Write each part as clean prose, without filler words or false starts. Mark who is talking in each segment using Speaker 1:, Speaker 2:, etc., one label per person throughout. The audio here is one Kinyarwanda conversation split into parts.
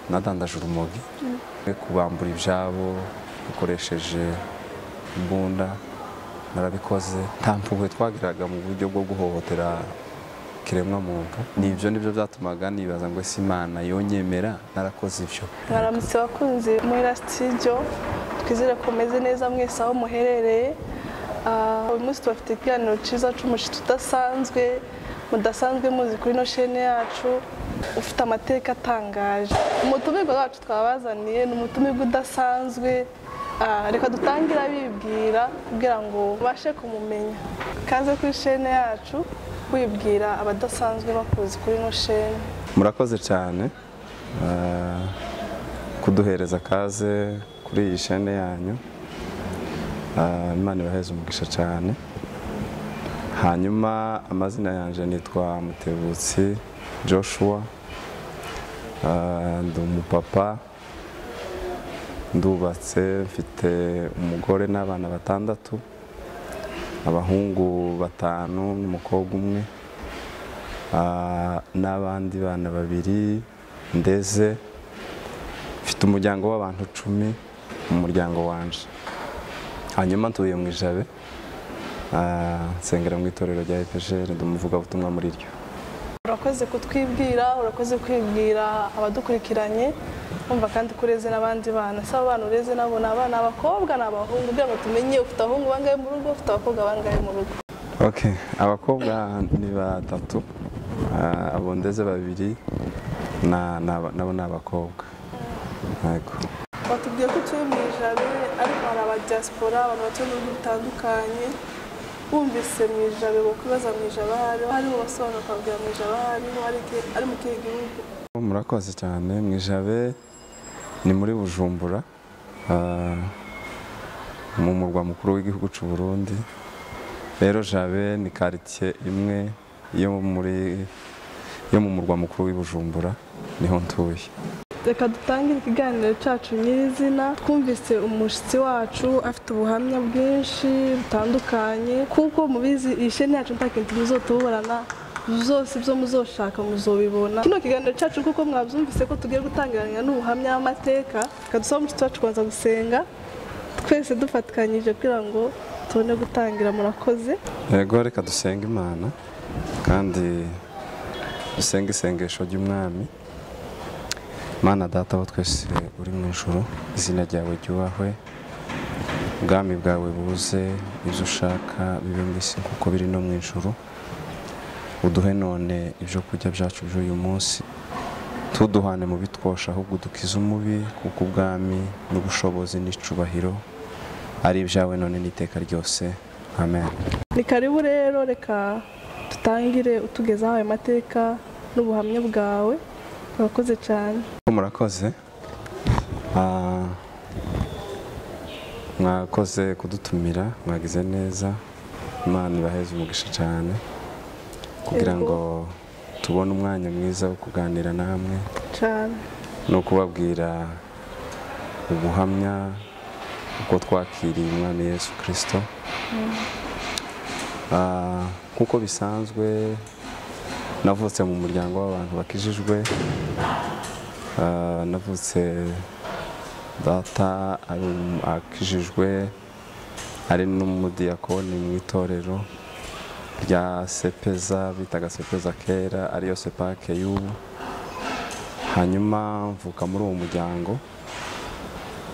Speaker 1: Nadandaje urumogi, kubambura ibyabo ukoresheje imbunda, narabikoze. Nta mpuhwe twagiraga mu buryo bwo guhohotera kiremwa muntu. Nibyo nibyo byatumaga nibaza ngo ese Imana yonyemera narakoze ibyo.
Speaker 2: Mwaramutse bakunzi muri studio, twizere ko meze neza mwese aho muherereye. Uyu munsi tubafite ikiganiro cyiza cy'umushitsi udasanzwe, mudasanzwe muzi kuri no chaîne yacu, ufite amateka atangaje. Umutumirwa wacu twabazaniye ni umutumirwa udasanzwe. Reka dutangire abibwira kugira ngo ubashe kumumenya. Kaze kuri chaîne yacu wibwira abadasanzwe bakuzi kuri no chaîne.
Speaker 1: Murakoze cyane kuduhereza kaze kuri iyi chaîne yanyu. Imana ibaheze umugisha cyane. Hanyuma amazina yanje nitwa Mutebutsi Joshua. Ndi umupapa, ndubatse, mfite umugore n'abana 6, abahungu 5 n'umukobwa umwe, n'abandi bana 2 ndeze. Mfite umuryango w'abantu 10 mu muryango wanje. Hanyuma ntuye mu Ijabe, nsengera mu itorero rya EPGR, ndi umuvugabutumwa muri ryo.
Speaker 2: Urakoze kutwibwira, urakoze kwibwira abadukurikiranye. Umva kandi kureze n'abandi bana. Saba abana ureze nabo ni abana abakobwa n'abahungu, kugira ngo tumenye ufite abahungu bangahe mu rugo, ufite abakobwa bangahe mu rugo.
Speaker 1: Okay, abakobwa ni 3, abo ndeze 2 nabo ni abakobwa. Yego.
Speaker 2: Batubwiye ko utuye mu Ijabe, ariko hari aba diaspora, abantu batuye mu bihugu bitandukanye. Bumvise mu Ijabe bakwibaza mu Ijabe hariho basobanura bakabwira mu Ijabe hariho ari mu kihe gihugu.
Speaker 1: Murakoze cyane. Mu Ijabe ni muri Bujumbura, mu murwa mukuru w'igihugu cy'u Burundi. Rero Jabe ni quartier imwe yo mu murwa mukuru w'i Bujumbura, niho ntuye.
Speaker 2: Reka dutangire ikiganiro cyacu nyirizina. Twumvise umushitsi wacu afite ubuhamya bwinshi butandukanye, kuko mubizi iyi chaîne yacu nta kintu muzotuburana, zose ibyo muzoshaka muzobibona. Kino kiganiro cyacu kuko mwabyumvise ko tugiye gutangirana n'ubuhamya w'amateka, reka dusabe umushitsi wacu kubanza gusenga twese dufatikanyije kugira ngo tubone gutangira. Murakoze.
Speaker 1: Yego, reka dusenge Imana kandi dusenge isengesho ry'Umwami. Mana Data wa twese uri mu ijuru, izina ryawe ryubahwe, ubwami bwawe buze, ibyo ushaka bibe mu isi kuko biri no mu ijuru. Uduhe none ibyo kurya byacu by'uyu munsi, tuduhane mu bitwosha ahubwo udukize umubi, kuko ubwami n'ubushobozi n'icubahiro ari ibyawe none n'iteka ryose. Amen.
Speaker 2: Ni karibu rero, reka tutangire utugezaho ayo mateka n'ubuhamya bwawe. Murakoze cyane.
Speaker 1: Murakoze. Mwakoze kudutumira, mwagize neza. Imana ibaheze umugisha cyane kugira ngo tubone umwanya mwiza wo kuganira namwe
Speaker 2: cyane
Speaker 1: no kubabwira ubuhamya uko twakiriye Umwami Yesu Kristo. Kuko bisanzwe navutse mu muryango w'abantu bakijijwe. Navutse data akijijwe, ari n'umudiyakoni mu itorero rya Sepeza, bitaga Sepeza kera, ariyo Sepake y'ubu. Hanyuma mvuka muri uwo muryango,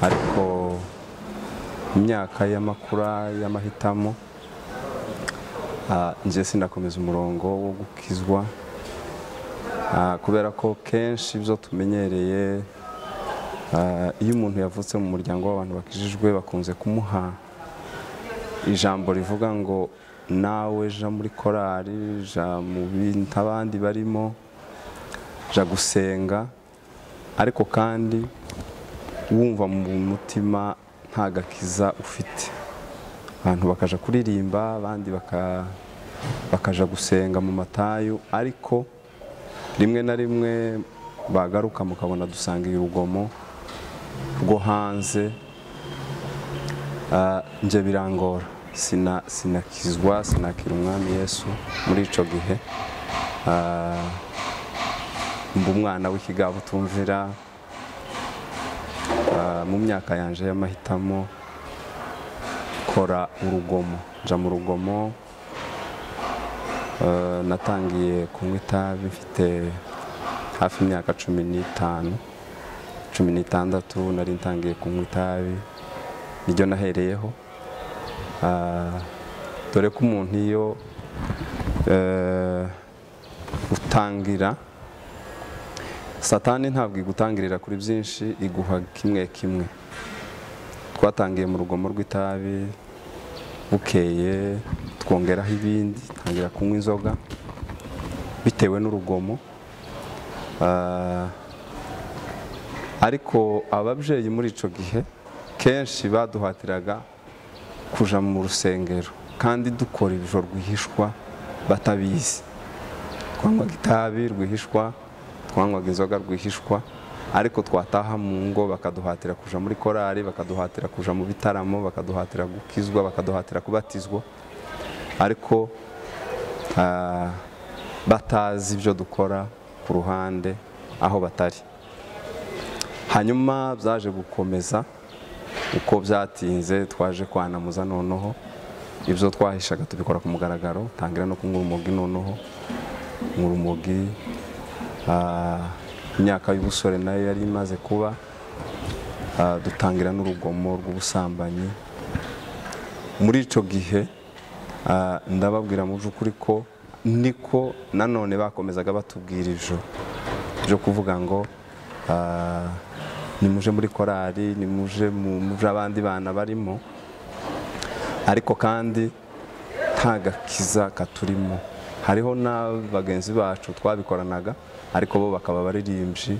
Speaker 1: ariko imyaka y'amakura y'amahitamo nje sinakomeza umurongo wo gukizwa, kubera ko kenshi ibyo tumenyereye, iyo umuntu yavutse mu muryango w'abantu bakijijwe bakunze kumuha ijambo rivuga ngo nawe ja muri korali, ja mu bintu abandi barimo, ja gusenga, ariko kandi wumva mu mutima nta gakiza ufite. Abantu bakaja kuririmba, abandi bakaja gusenga mu matayo, ariko rimwe na rimwe bagaruka mukabona dusanga urugomo rwo hanze. Nje birangora, sinakizwa, sinakira Umwami Yesu muri ico gihe. Mba umwana w'ikigabo utumvira. Mu myaka yanje y'amahitamo kora urugomo, nja mu rugomo. Natangiye kunywa itabi mfite hafi imyaka 15, 16, nari ntangiye kunywa itabi, niryo nahereyeho. Dore ko umuntu iyo utangira, Satani ntabwo igutangirira kuri byinshi, iguha kimwe kimwe. Twatangiye mu rugomo rw'itabi, bukeye twongeraho ibindi, tangira kunywa inzoga bitewe n'urugomo. Ariko ababyeyi muri ico gihe kenshi baduhatiraga kuja mu rusengero, kandi dukora ibyo rwihishwa batabizi. Twanywaga itabi rwihishwa, twanywaga inzoga rwihishwa, ariko twataha mu ngo bakaduhatira kuja muri korari, bakaduhatira kuja mu bitaramo, bakaduhatira gukizwa, bakaduhatira kubatizwa, ariko batazi ibyo dukora ku ruhande aho batari. Hanyuma byaje gukomeza uko byatinze, twaje kwanamuza noneho ibyo twahishaga tubikora ku mugaragaro, tangira no kunywa urumogi noneho, urumogi. Imyaka y'ubusore nayo yari imaze kuba, dutangira n'urugomo rw'ubusambanyi. Muri ico gihe ndababwira mu by'ukuri ko niko nanone bakomezaga batubwira ivyo byo kuvuga ngo nimuje muri korari, nimuje mu abandi bana barimo, ariko kandi nta gakiza katurimo. Hariho na bagenzi bacu twabikoranaga, ariko bo bakaba baririmbyi,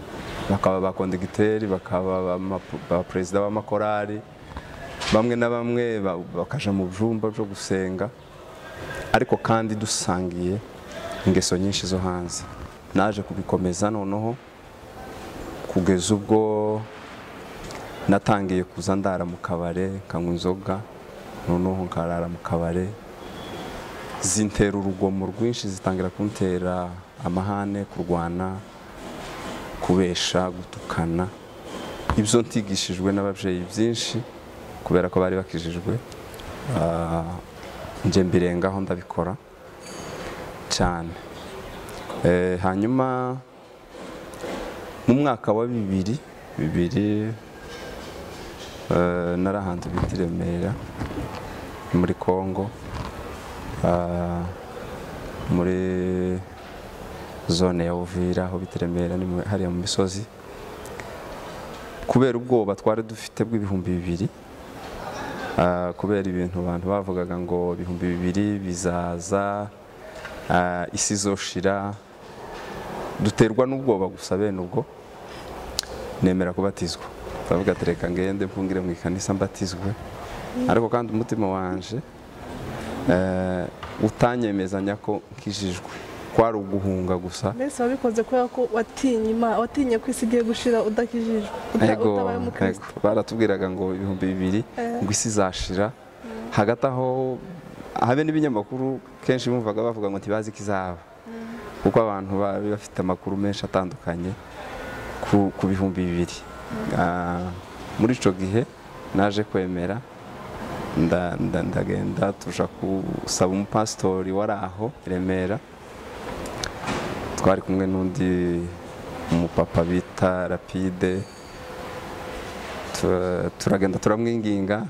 Speaker 1: bakaba bakondigiteri, bakaba ba perezida b'amakorari, bamwe na bamwe bakaja mu byumba byo gusenga, ariko kandi dusangiye ingeso nyinshi zo hanze. Naje kubikomeza noneho kugeza ubwo natangiye kuza ndara mu kabare, nkanywa inzoga, noneho nkarara mu kabare. Zintera urugomo rwinshi, zitangira kuntera amahane, kurwana, kubesha, gutukana. Ibyo ntigishijwe n'ababyeyi byinshi kubera ko bari bakijijwe, nje mbirengaho ndabikora cyane. Hanyuma mu mwaka wa bibiri narahanze bita Remera muri Kongo, muri zone ya Uvira aho bita Remera, ni hariya mu misozi. Kubera ubwoba twari dufite bw'ibihumbi 2000, kubera ibintu abantu bavugaga ngo 2000 bizaza, isi izoshira, duterwa n'ubwoba gusa. Bene ubwo nemera kubatizwa, ndavuga ati reka ngende mpungire mu ikanisa mbatizwe, ariko kandi umutima wanje utanyemezanya ko nkijijwe, kwari uguhunga gusa.
Speaker 2: Mbese wabikoze kubera ko watinye Imana, watinye ko isi igiye gushira udakijijwe, utabaye umukristo?
Speaker 1: Ego. Baratubwiraga ngo 2000 ngo isi izashira. Hagati aho habe n'ibinyamakuru kenshi bumvaga bavuga ngo ntibazi ko izaba, kuko abantu bari bafite amakuru menshi atandukanye ku 2000. Muri ico gihe naje kwemera, ndagenda tuja gusaba umupasitori wari aho i Remera. Twari kumwe n'undi umupapa bita Rapide. Turagenda turamwinginga,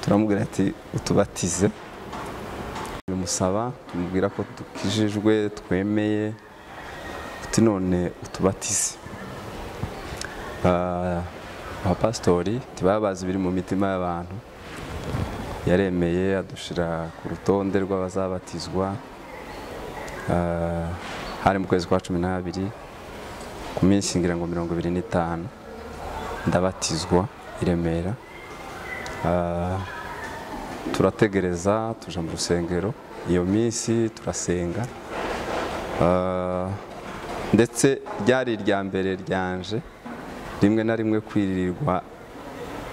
Speaker 1: turamubwira ati utubatize. Bimusaba, tumubwira ko dukijijwe, twemeye, uti none utubatize. Abapasitori ntibaba bazi ibiri mu mitima y'abantu. Yaremeye, adushira ku rutonde rw'abazabatizwa. Hari mu kwezi kwa 12, ku minsi ngira ngo 25, ndabatizwa i Remera. Turategereza, tuja mu rusengero iyo minsi turasenga. Ndetse ryari irya mbere ryanje rimwe na rimwe kwirirwa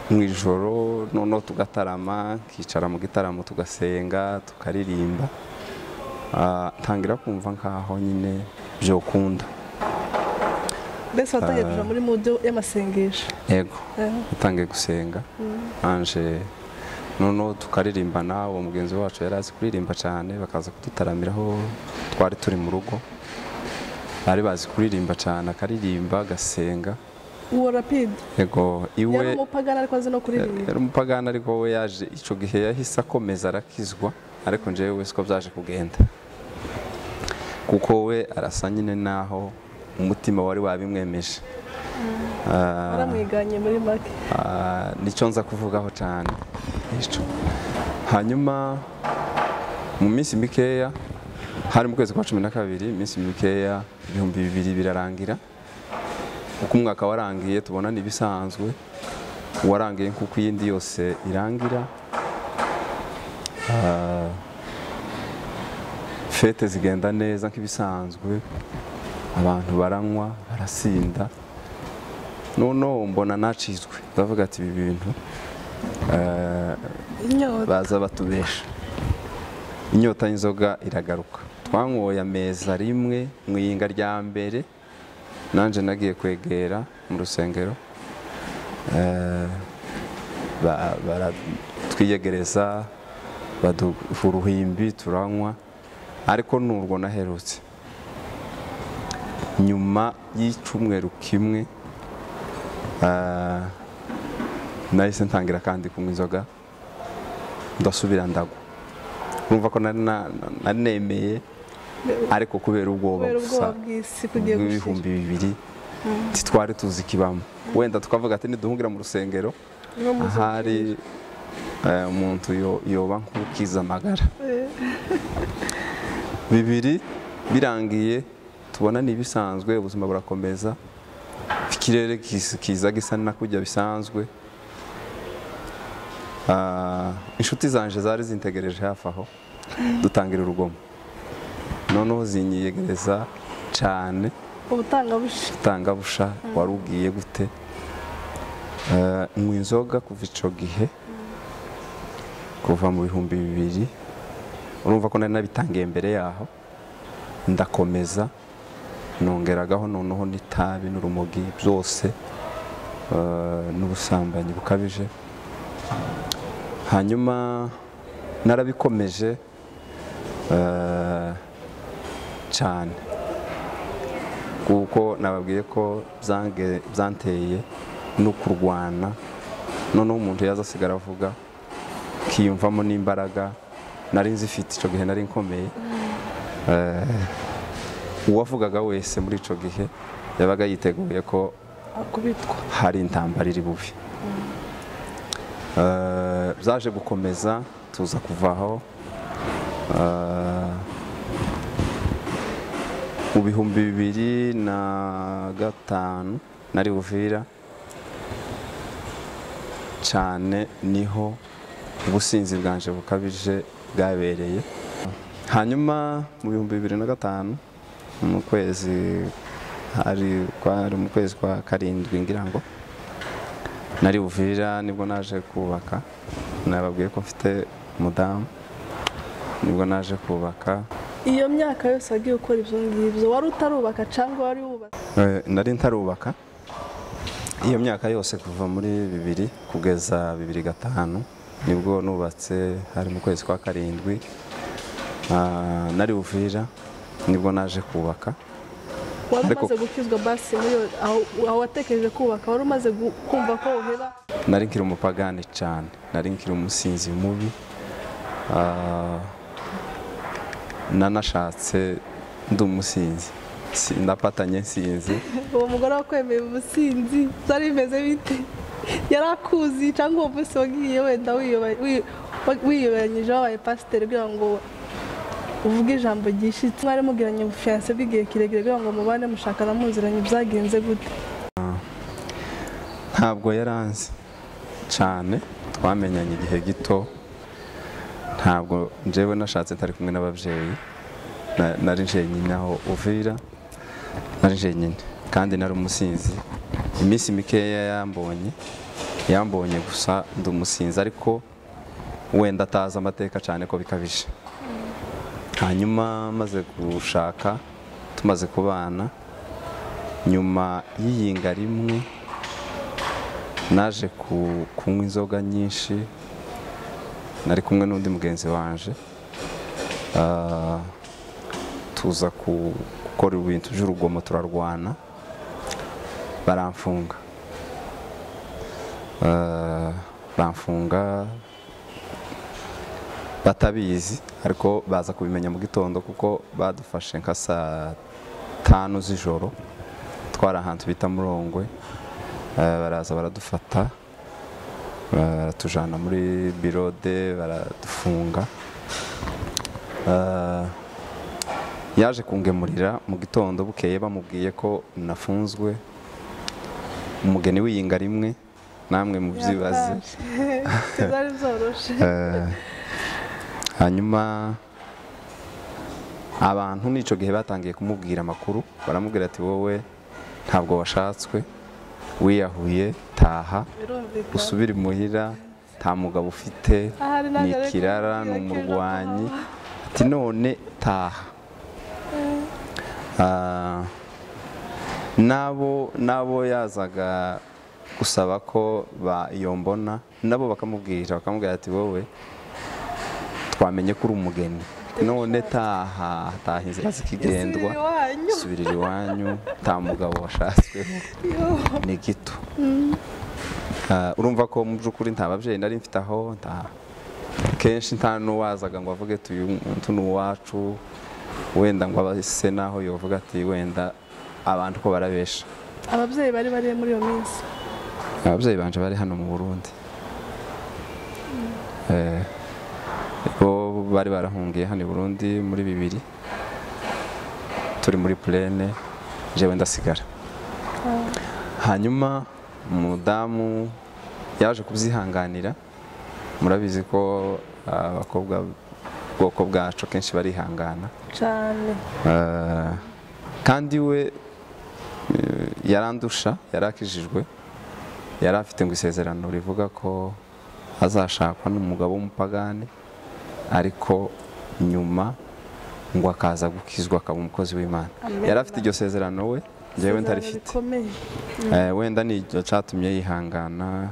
Speaker 1: mu ijoro, noneho tugatarama, nkicara mu gitaramo, tugasenga, tukaririmba. Ntangira kumva nkaho nyine byokunda.
Speaker 2: Mbese watangiye kuja muri mood y'amasengesho?
Speaker 1: Yego, natangiye gusenga anje, noneho tukaririmbana. Uwo mugenzi wacu yari azi kuririmba cyane, bakaza kudutaramiraho twari turi mu rugo, bari bazi kuririmba cyane, akaririmba agasenga.
Speaker 2: Uwo Rapide?
Speaker 1: Yego, iwe
Speaker 2: yari umupagani ariko azi no kuririmba.
Speaker 1: Yari umupagani ariko we yaje ico gihe yahise akomeza arakizwa, ariko njyewe siko byaje kugenda, kuko we arasa nyine naho umutima wari wabimwemeje.
Speaker 2: Waramwiganye muri make.
Speaker 1: Nicyo nza kuvugaho cyane ico. Hanyuma mu minsi mikeya, hari mu kwezi kwa 12, iminsi mikeya 2000 birarangira. Uko umwaka warangiye tubona nibisanzwe, warangiye nkuko iyindi yose irangira. Fete zigenda neza nk'ibisanzwe, abantu baranywa barasinda. Noneho mbona nacizwe, ndavuga ati ibi bintu baza batubesha. Inyota y'inzoga iragaruka. Twanyoye ameza rimwe mu iyinga rya mbere, nanje nagiye kwegera mu rusengero, baratwiyegereza baduha uruhimbi turanywa, ariko nurwo naherutse. Nyuma y'icyumweru kimwe nahise ntangira kandi kunywa inzoga, ndasubira ndagwa. Urumva ko nari nemeye, ariko kubera ubwoba gusa bw'ibihumbi 2000 titwari tuzi kibamo. Wenda tukavuga ati niduhungira mu rusengero ahari umuntu yoba nk'ukiza amagara. 2 birangiye tubona nibisanzwe, ubuzima burakomeza, ikirere kiza gisa na kujya bisanzwe. Inshuti zanje zari zintegereje hafi aho, dutangira urugomo. Noneho zinyiyegereza cyane. Ubutangabusha warugiye gute? Nywa inzoga kuva ico gihe, kuva mu 2000. Urumva ko nari nabitangiye mbere yaho, ndakomeza nongeragaho noneho n'itabi n'urumogi byose, n'ubusambanyi bukabije. Hanyuma narabikomeje cyane, kuko nababwiye ko byanteye no kurwana. Noneho umuntu yaza asigara avuga kiyumvamo n'imbaraga nari nzifite ico gihe, nari nkomeye. Uwavugaga wese muri ico gihe yabaga yiteguye ko
Speaker 2: akubitwa,
Speaker 1: hari intambara iri bubi. Byaje gukomeza tuza kuvaho mu 2005 nari Uvira cyane, niho ubusinzi bwanje bukabije bwabereye. Hanyuma mu 2005 mu kwezi hari mu kwezi kwa 7 ngira ngo nari Uvira, nibwo naje kubaka. Nababwiye ko mfite umudamu, nibwo naje kubaka.
Speaker 2: Iyo myaka yose wagiye ukora ibyo ngibyo wari utarubaka cyangwa wari wubatse?
Speaker 1: Nari ntarubaka iyo myaka yose kuva muri 2000 kugeza 2005 nibwo nubatse, hari mu kwezi kwa 7. Nari Uvira nibwo naje kubaka.
Speaker 2: Wari umaze gukizwa basi muri aho watekereje kubaka, wari umaze kumva ko uheba?
Speaker 1: Nari nkiri umupagani cyane, nari nkiri umusinzi mubi. Nanashatse ndi umusinzi, ndapatanye nsinzi.
Speaker 2: Uwo mugore wakwemeye umusinzi byari bimeze bite? Yarakuzi cyangwa uwo munsi wagiye wenda wiyoberanyije wabaye pasiteri kugira ngo uvuge ijambo ryishitse? Mwari mugiranye ubufiyanse bw'igihe kirekire kugira ngo mubane mushakana muziranye, byagenze gute?
Speaker 1: Ntabwo yaranzi cyane, twamenyanye igihe gito. Ntabwo njyewe nashatse ntari kumwe n'ababyeyi, nari njyenyine aho Uvira, nari njyenyine kandi nari umusinzi. Iminsi mikeya yambonye gusa ndi umusinzi, ariko wenda atazi amateka cyane ko bikabije. Hanyuma maze gushaka, tumaze kubana, Nyuma y'iyinga rimwe naje kunywa inzoga nyinshi, nari kumwe n'undi mugenzi wanje, tuza gukora ibintu by'urugomo, turarwana, baramfunga. Baramfunga batabizi, ariko baza kubimenya mu gitondo kuko badufashe nka saa 5 z'ijoro, twari ahantu bita Murongwe. Baraza baradufata, baratujana muri birode, baradufunga. Yaje kungemurira mu gitondo bukeye, bamubwiye ko nafunzwe, umugeni w'iyinga rimwe, namwe mubyibaze. Hanyuma abantu n'ico gihe batangiye kumubwira amakuru, baramubwira ati wowe ntabwo washatswe, wiyahuye, taha usubire imuhira, nta mugabo ufite, ni kirara, ni umurwanyi, ati none taha. Nabo yazaga gusaba ko bayombona, nabo bakamubwira ati wowe twamenye ko uri umugeni, none taha, taha inzira zikigendwa, subirira iwanyu, nta mugabo washatswe, ni gito. Urumva ko mu by'ukuri nta babyeyi nari mfite aho, nta kenshi nta n'uwazaga ngo avuge ati uyu muntu ni uwacu, wenda ngo abase naho yovuga ati wenda abantu ko barabesha.
Speaker 2: Ababyeyi bari bari muri iyo minsi?
Speaker 1: Ababyeyi banje bari hano mu Burundi. Bo bari barahungiye hano i Burundi muri 2000, turi muri plene, jewe ndasigara. Hanyuma umudamu yaje kubyihanganira, murabizi ko abakobwa bwoko bwacu kenshi barihangana
Speaker 2: cyane.
Speaker 1: Kandi we yarandusha, yarakijijwe, yari afite ngo isezerano rivuga ko azashakwa n'umugabo w'umupagani, ariko nyuma ngo akaza gukizwa akaba umukozi w'Imana. Yari afite iryo sezerano we, njyewe ntarifite. Wenda ni cyatumye yihangana,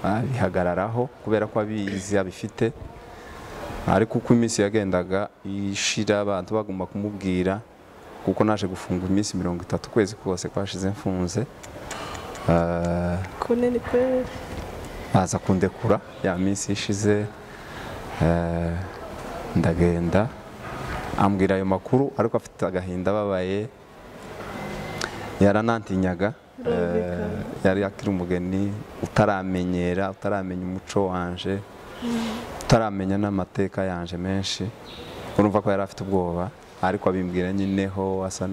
Speaker 1: abihagararaho kubera ko abizi abifite. Ariko uko iminsi yagendaga ishira, abantu bagomba kumubwira, kuko naje gufunga iminsi 30, ukwezi kose kwashize mfunze.
Speaker 2: Kunene kweli.
Speaker 1: Baza kundekura ya minsi ishize, ndagenda ambwira ayo makuru, ariko afite agahinda babaye, yaranantinyaga. Yari akiri umugeni utaramenyera, utaramenya umuco wanje, utaramenya n'amateka yanje menshi. Urumva ko yari afite ubwoba, ariko abimbwira nyineho asa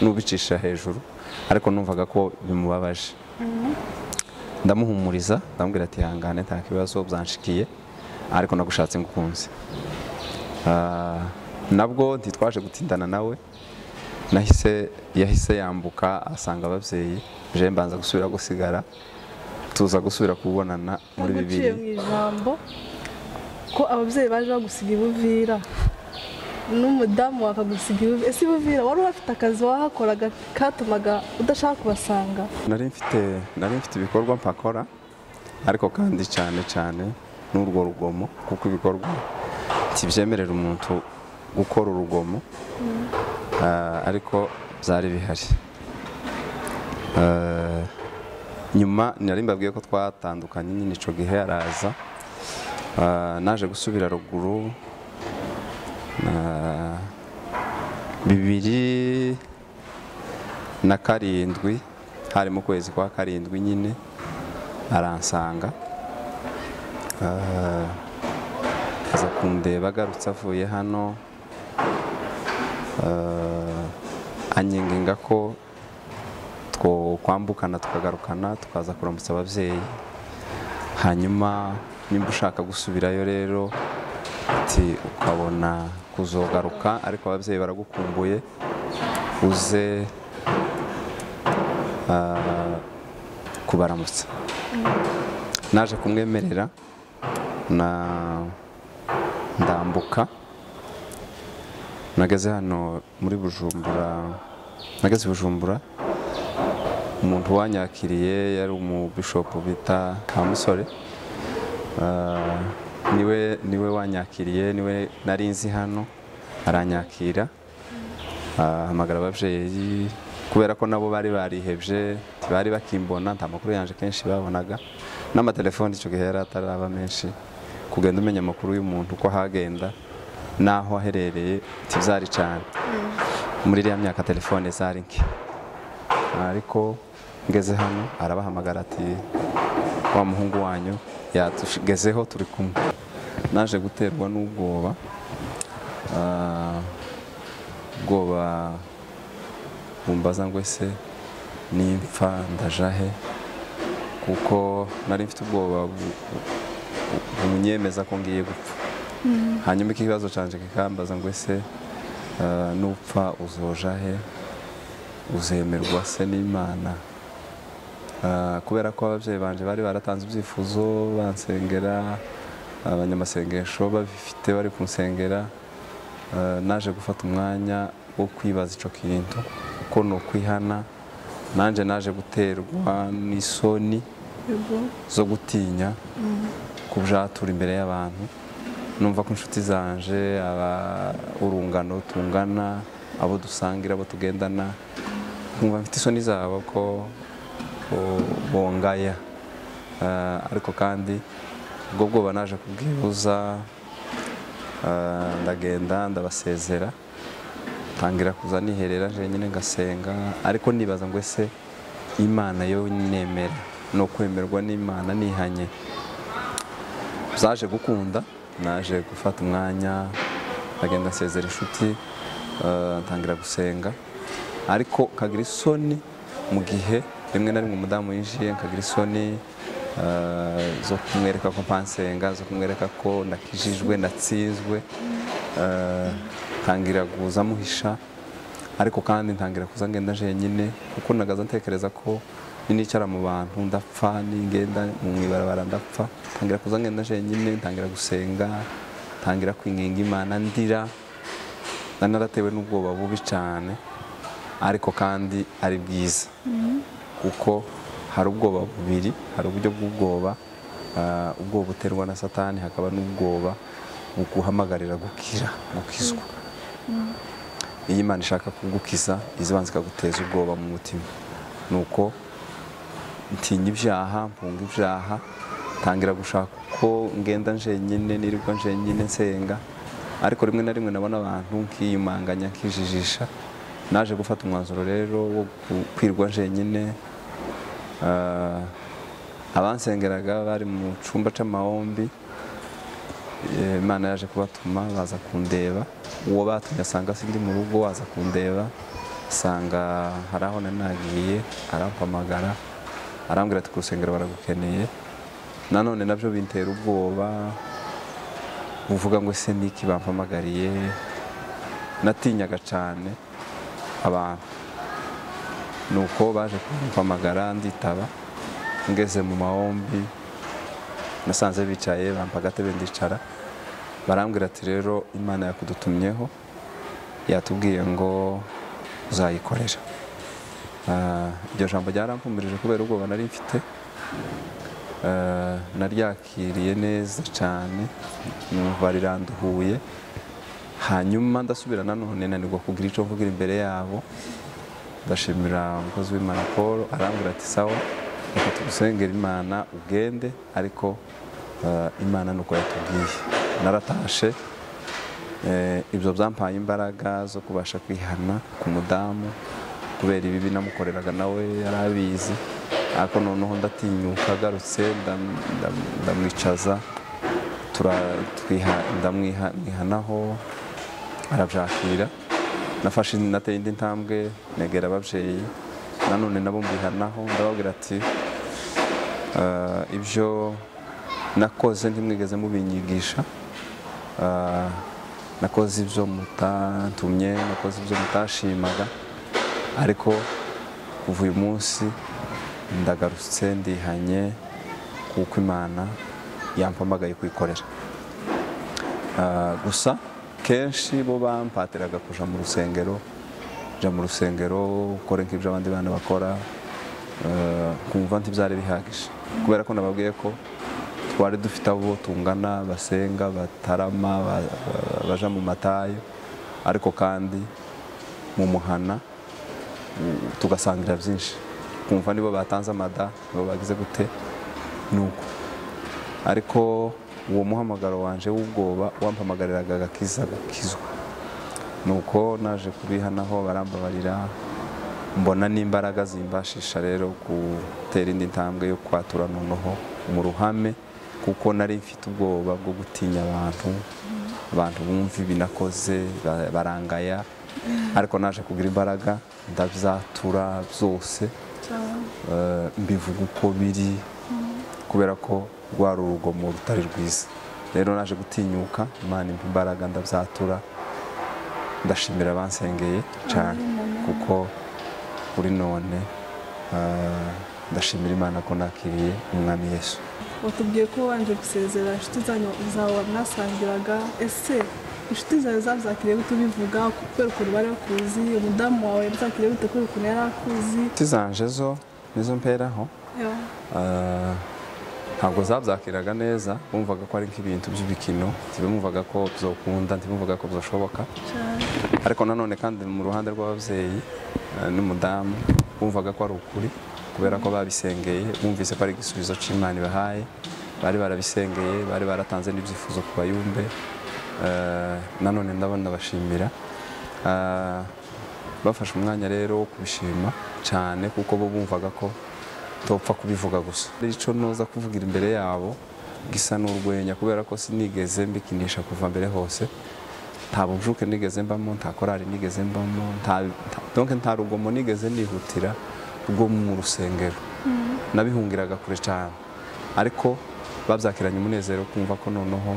Speaker 1: n'ubicisha hejuru, ariko numvaga ko bimubabaje. Ndamuhumuriza, ndamubwira ati hangane nta kibazo byanshikiye, ariko nagushatse ngukunze. Nabwo ntitwaje gutindana nawe, yahise yambuka asanga ababyeyi, je mbanza gusubira gusigara, tuza gusubira kubonana muri 2000.
Speaker 2: Mu ijambo ko ababyeyi baje bagusiga ibuvira, n'umudamu wakagusiga ibuvira, ese ibuvira wari ufite akazi wahakoraga katumaga udashaka kubasanga?
Speaker 1: Nari mfite ibikorwa mpakora, ariko kandi cyane cyane n'urwo rugomo, kuko ibikorwa ntibyemerera umuntu gukora urugomo, ariko byari bihari. Nyuma nari mbabwiye ko twatandukanye nyine, ico gihe araza, naje gusubira ruguru 2007, hari mu kwezi kwa 7 nyine aransanga, aza kundeba agarutse avuye hano, anyinginga ko twokwambukana tukagarukana tukaza kuramutsa ababyeyi. Hanyuma nimba ushaka gusubirayo rero ati ukabona kuzogaruka, ariko ababyeyi baragukumbuye, uze kubaramutsa. Naje kumwemerera na ndambuka, nageze hano muri Bujumbura Nageze Bujumbura, umuntu wanyakiriye yari umubishopu bita Kamusore. Niwe wanyakiriye, niwe nari nzi hano, aranyakira, ahamagara ababyeyi kubera ko nabo bari barihebye, ntibari bakimbona, nta makuru yanje kenshi babonaga, n'amatelefoni icyo gihe yari ataraba menshi. Kugenda umenya amakuru y'umuntu uko ahagenda naho aherereye ntibyari cyane. Muri iriya myaka telefone zari nke, ariko ngeze hano arabahamagara ati wa muhungu wanyu yatugezeho turi kumwe. Naje guterwa n'ubwoba, ubwoba bumbaza ngo ese nimfa ndajahe, kuko nari mfite ubwoba bumunyemeza ko ngiye gupfa. Hanyuma ikibazo canje kikambaza ngo ese nupfa uzojahe, uzemerwa se n'Imana? Kubera ko ababyeyi banje bari baratanze ibyifuzo, bansengera, abanyamasengesho babifite bari kunsengera, naje gufata umwanya wo kwibaza ico kintu uko no kwihana. Nanje naje guterwa n'isoni zo gutinya kubyatura imbere y'abantu. Numva ko inshuti zanje, aba urungano tungana, abo dusangira, abo tugendana, nkumva mfite isoni zabo ko bongaya. Ariko kandi ubwo bwoba naje kubwibuza, ndagenda ndabasezera, tangira kuza niherera jenyine ngasenga, ariko nibaza ngo ese Imana yo nemera no kwemerwa n'Imana nihanye. Zaje gukunda, naje gufata umwanya ndagenda nsezera inshuti, ntangira gusenga, ariko kagira isoni mu gihe rimwe na rimwe umudamu yinjiye, nkagira isoni zo kumwereka ko mpansenga, zo kumwereka ko nakijijwe, natsinzwe. Ntangira kuza muhisha, ariko kandi ntangira kuza ngenda jenyine, kuko nagaza ntekereza ko ninicara mu bantu ndapfa, ningenda mu ibarabara ndapfa. Ntangira kuza ngenda jenyine, ntangira gusenga, ntangira kwinginga Imana ndira. Naratewe n'ubwoba bubi cyane, ariko kandi ari bwiza, kuko hari ubwoba bubiri, hari uburyo bw'ubwoba, ubwoba buterwa na Satani, hakaba n'ubwoba buguhamagarira gukira, gukizwa. Iyo Imana ishaka kugukiza izibanza ikaguteza ubwoba mu mutima. Nuko ntinya ibyaha, mpunga ibyaha, tangira gushaka uko ngenda njenyine, nirirwa njenyine nsenga, ariko rimwe na rimwe nabona abantu nkiyumanganya, nkijijisha. Naje gufata umwanzuro rero wo kwirwa njenyine. Abansengeraga bari mu cumba c'amahombi, Imana yaje kubatuma baza kundeba. Uwo batumye asanga sindi mu rugo, aza kundeba asanga hari aho nagiye, arampamagara arambwira ati ku rusengero baragukeneye. Nanone nabyo bintera ubwoba buvuga ngo ese niki bampamagariye. Natinyaga cyane abantu, nuko baje kumpamagara nditaba. Ngeze mu mahombi nasanze bicaye, bampa agatebe ndicara, barambwira ati rero Imana yakudutumyeho, yatubwiye ngo uzayikorera. Iryo jambo ryarampumirije kubera ubwoba nari mfite. Naryakiriye neza cyane, numva riranduhuye. Hanyuma ndasubira nanone nanirwa kugira icyo mvugira imbere yabo. Ndashimira umukozi w'Imana Paul, arambwira ati sawa, reka tugusengere Imana ugende, ariko Imana nuko yatubwiye. Naratashe, ibyo byampaye imbaraga zo kubasha kwihana ku mudamu kubera ibibi namukoreraga, nawe yarabizi. Ariko noneho ndatinyuka, agarutse ndamwicaza, ndamwihanaho, arabyakira. Nafashe nateye indi ntambwe, negera ababyeyi nanone nabo mbihanaho, ndababwira ati ibyo nakoze ntimwigeze mubinyigisha, nakoze ibyo mutantumye, nakoze ibyo mutashimaga, ariko kuva uyu munsi ndagarutse ndihanye kuko Imana yampamagaye kuyikorera. Gusa kenshi bo bampatiraga kuja mu rusengero, Ja mu rusengero ukore nk'ibyo abandi bana bakora. Kumva ntibyari bihagije kubera ko nababwiye ko twari dufite abo tungana basenga, batarama, baja mu matayo, ariko kandi mu muhana tugasangira byinshi. Kumva nibo batanze amada, nibo bagize gute nuko. Ariko uwo muhamagaro wanje w'ubwoba wampamagariraga agakiza gukizwa. Nuko naje kubihanaho barambabarira, mbona n'imbaraga zimbashisha rero gutera indi ntambwe yo kwatura noneho mu ruhame, kuko nari mfite ubwoba bwo gutinya abantu, abantu bumva ibinakoze barangaya. Ariko naje kugira imbaraga ndabyatura byose, mbivuga uko biri, kubera ko rwari urugomo rutari rwiza. Rero naje gutinyuka, Imana impa imbaraga ndabyatura. Ndashimira abansengeye cyane, kuko kuri none ndashimira Imana ko nakiriye Umwami Yesu.
Speaker 2: Watubwiye ko wanje gusezera inshuti zanyu zawe mwasangiraga, ese inshuti zawe zabyakiriye gute ubivuga kubera ukuntu bari bakuzi? Umudamu wawe yabyakiriye gute kubera ukuntu yari akuzi?
Speaker 1: Inshuti zanje zo nizo mperaho, ntabwo zabyakiraga neza, bumvaga ko ari nk'ibintu by'ibikino, ntibumvaga ko byokunda, ntibumvaga ko byoshoboka. Ariko nanone kandi mu ruhande rw'ababyeyi n'umudamu bumvaga ko ari ukuri, kubera ko babisengeye, bumvise ko ari igisubizo cy'Imana ibahaye, bari barabisengeye, bari baratanze n'ibyifuzo ku bayumbe. Nanone ndabona bashimira, bafashe umwanya rero wo kubishima cyane, kuko bo bumvaga ko topfa kubivuga gusa. Ico noza kuvugira imbere yabo gisa n'urwenya, kubera ko sinigeze mbikinisha kuva mbere hose. Nta bujuke nigeze mbamo, nta korari nigeze mbamo, donc nta rugomo nigeze nihutira rwo mu rusengero. Nabihungiraga kure cyane, ariko babyakiranye umunezero kumva ko noneho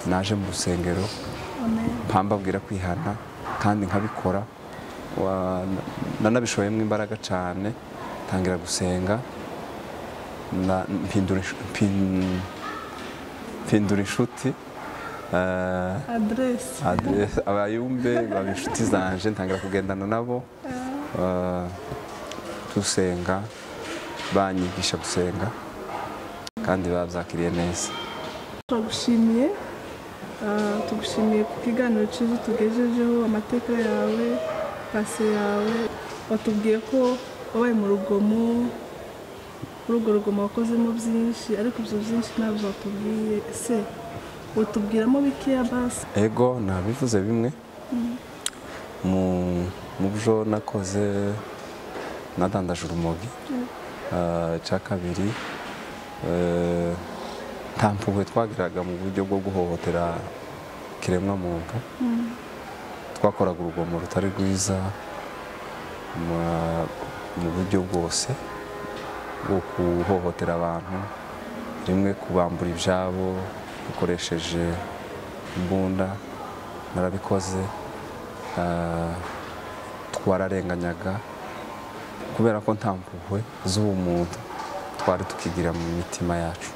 Speaker 1: naje mu rusengero, mpambabwira kwihana kandi nkabikora. Nanabishoyemo imbaraga cyane, tangira gusenga, mpindura inshuti,
Speaker 2: adresse
Speaker 1: abayumbe baba inshuti zanje, ntangira kugendana nabo, dusenga, banyigisha gusenga kandi babyakiriye neza.
Speaker 2: Turagushimiye, tugushimiye ku kiganiro cyiza tugejejeho, amateka yawe, pase yawe. Watubwiye ko wabaye mu rugomo, muri urwo rugomo wakozemo byinshi, ariko ibyo byinshi ntabwo watubwiye. Ese watubwiramo bikeya basi?
Speaker 1: Ego, nabivuze bimwe mu byo nakoze. Nadandaje urumogi, icya kabiri nta mpuhwe twagiraga mu buryo bwo guhohotera kiremwamuntu. Twakoraga urugomo rutari rwiza mu buryo bwose bwo guhohotera abantu, rimwe kubambura ibyabo dukoresheje imbunda, narabikoze. Twararenganyaga kubera ko nta mpuhwe z'ubumuntu twari tukigira mu mitima yacu.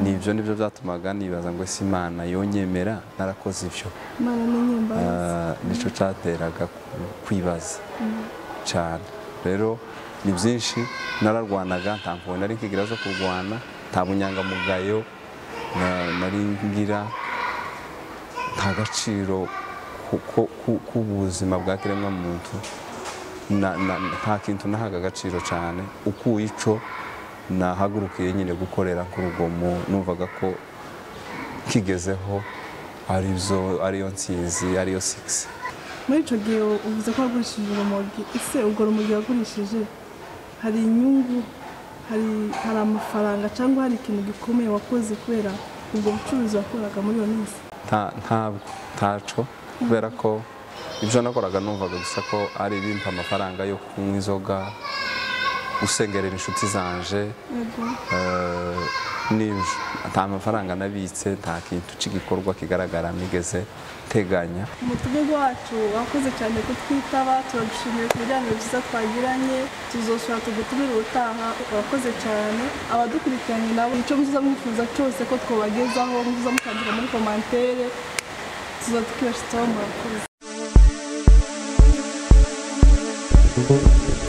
Speaker 1: Nibyo nibyo byatumaga nibaza ngo ese Imana yonyemera narakoze ibyo? Nico cyateraga kwibaza cyane. Rero ni byinshi nararwanaga, nta mpuhwe nari nkigira zo kurwana, nta bunyangamugayo nari ngira, nta gaciro k'ubuzima bwa kiremwamuntu, nta kintu nahaga agaciro cyane. Ukuye ico nahagurukiye nyine gukorera ku rugomo, numvaga ko kigezeho ariyo nsinzi, ariyo 6.
Speaker 2: Muri ico gihe uvuze ko wagurishije urumogi, ese urwo rumogi wagurishije hari inyungu, hari amafaranga cyangwa hari ikintu gikomeye wakoze kubera ubwo bucuruzi wakoraga muri iyo minsi?
Speaker 1: Ntabwo, ntaco, kubera ko ibyo nakoraga numvaga gusa ko ari ibimpa amafaranga yo kunywa inzoga, gusengerera inshuti zanje, n'ibyo. Nta mafaranga nabitse, nta kintu cy'igikorwa kigaragara nigeze teganya.
Speaker 2: Umutumirwa wacu wakoze cyane kutwitaba, turagushimiye ku biganiro byiza twagiranye, tuzosura tugutumire ubutaha. Wakoze cyane. Abadukurikiranye nabo icyo muza mwifuza cyose ko twobagezaho, muza mukandika muri commentaire, tuzatwibashitaho. Murakoze.
Speaker 1: Thank you.